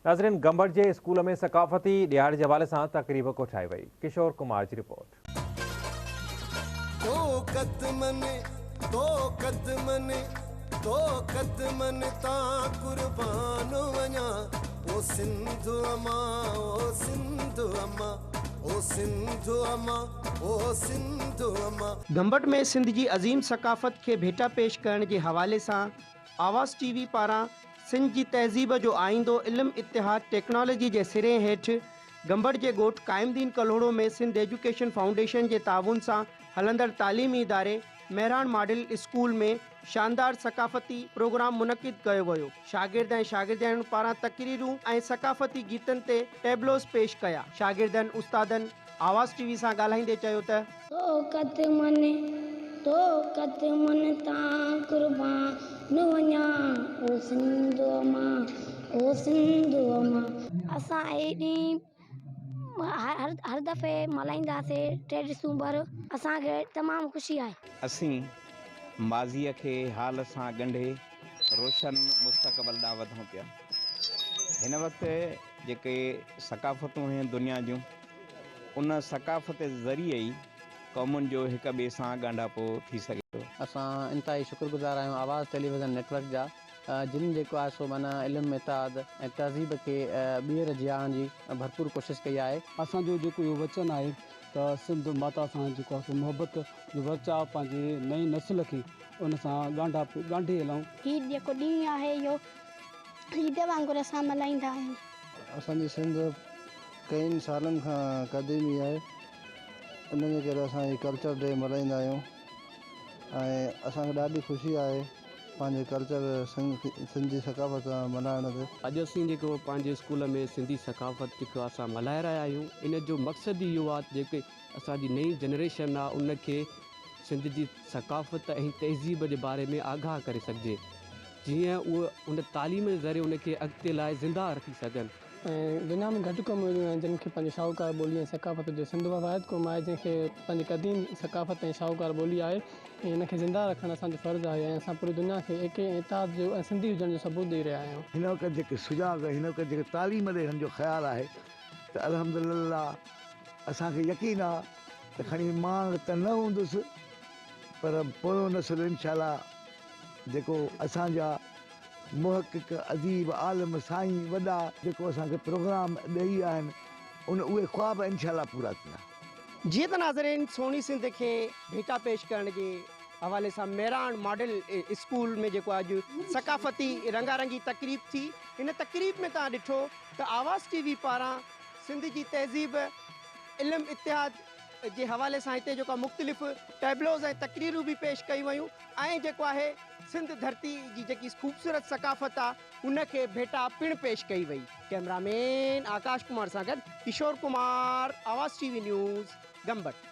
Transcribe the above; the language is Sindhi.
ناظرين گمبٽ جي اسڪول ۾ ثقافتي ڏهاڙي جي حوالي سان تقريب ڪوٺائي وئي، ڪشور ڪمار جي رپورٽ. تو قدمن تو قدمن تو قدمن تان قربان وڃان او سنڌ اما او سنڌ اما او سنڌ اما او سنڌ اما. گمبٽ ۾ سنڌ جي عظيم ثقافت کي ڀيٽا پيش ڪرڻ جي حوالي سان آواز ٽي وي پاران سنڌ جي تهذيب جو آئيندو علم اتحاد ٽيڪنالاجي جي سري هيٺ گمبٽ جي ڳوٺ قائم دين ڪلهوڙو ۾ سنڌ ايجوڪيشن فائونڊيشن جي تعاون سان هلندڙ تعليمي اداري مهراڻ ماڊل اسڪول ۾ شاندار ثقافتي پروگرام منعقد ڪيو ويو. شاگرد ۽ شاگردياڻين پاران تقريرون ۽ ثقافتي گيتن تي ٽيبلوز پيش ڪيا. شاگردن استادن آواز ٽي وي سان ڳالهائيندي چيو ته. تو قدمن تو قدمن تان قربان وڃان او سنڌ امان او سنڌ امان. اسان هي ڏينهن هر هر دفعي ملهائينداسي 3 ڊسمبر اسان کي تمام خوشي آهي. اسين ماضيء کي حال سان ڳنڍي روشن مستقبل ڏانهن وڌون پيا. هن وقت جيڪي ثقافتون هيون دنيا جون، ان ثقافت ذريعي ئي قومن جو هڪ ٻئي سان ڳانڍاپو ٿي سگهي ٿو. اسان انتهائي شڪر گذار آهيون آواز ٽيليويزن نيٽ ورڪ جا جن جيڪو آهي سو معنيٰ علم اتحاد ۽ تهذيب کي ٻيهر جيارڻ جي ڀرپور ڪوشش ڪئي آهي. اسان جو جيڪو اهو وچن آهي ته سنڌ ماتا سان جيڪو آهي سو محبت جو ورچاء پنهنجي نئين نسل کي ان سان ڳانڍاپي ڳانڍي هلائون. هي جيڪو ڏينهن آهي اهو عيد وانگر اسان ملهائيندا آهيون. اسان جي سنڌ ڪئين سالن کان قديمي آهي ان جي ڪري اسان هي ڪلچر ڊي ملهائيندا آهيون ۽ اسان کي ڏاڍي خوشي آهي پنهنجي ڪلچر سنڌي ثقافت ملهائڻ تي. اڄ اسين جيڪو پنهنجي اسڪول ۾ سنڌي ثقافت جيڪو اسان ملهائي رهيا آهيون ان جو مقصد ئي اهو آهي ته جيڪي اسان جي نئين جنريشن آهي ان کي سنڌ جي ثقافت ۽ تهذيب جي باري ۾ آگاهه ڪري سگهجي جيئن اهي ان تعليم جي ذريعي ان کي اڳتي لاء زنده رکي سگهن. ۽ دنيا ۾ گهٽ قومون اهڙيون آهن جن کي پنهنجي شاهوڪار ٻولي ۽ ثقافت هجي. سنڌ اها واحد قوم آهي جنهن کي پنهنجي قديم ثقافت ۽ شاهوڪار ٻولي آهي ۽ ان کي زنده رکڻ اسان جو فرض آهي ۽ اسان پوري دنيا کي ايڪي ۽ اتحاد جو ۽ سنڌي هجڻ جو ثبوت ڏئي رهيا آهيون. هن وقت جيڪي سجاڳ ۽ هن وقت جيڪي تعليم ڏي هن جو خيال آهي ته الحمدلله اسان کي يقين آ ته کڻي مان ته نه هوندس پر پويون نسل انشاء الله جيڪو اسان جا محقق، اديب، عالم، سائين وڏا جيڪو اسان کي پروگرام ڏئي ويا آهن ان اهي خواب انشاء الله پورا ٿيندا. جيئن ته ناظرين سهڻي سنڌ کي ڀيٽا پيش ڪرڻ جي حوالي سان مهراڻ ماڊل اسڪول ۾ جيڪو اڄ ثقافتي رنگا رنگي تقريب ٿي ان تقريب ۾ توهان ڏٺو ته آواز ٽي وي پاران سنڌ جي تهذيب علم اتحاد جي حوالي سان هتي جيڪو مختلف ٽيبلوز ۽ تقريرون به پيش ڪيون ويون ۽ جيڪو آهي سنڌ ڌرتي جي جيڪي خوبصورت ثقافت آ ان کي ڀيٽا پڻ پيش ڪئي وئي. ڪئميرا مين آڪاش ڪمار سان گڏ Kishore Kumar, Awaz T V news, Gambat.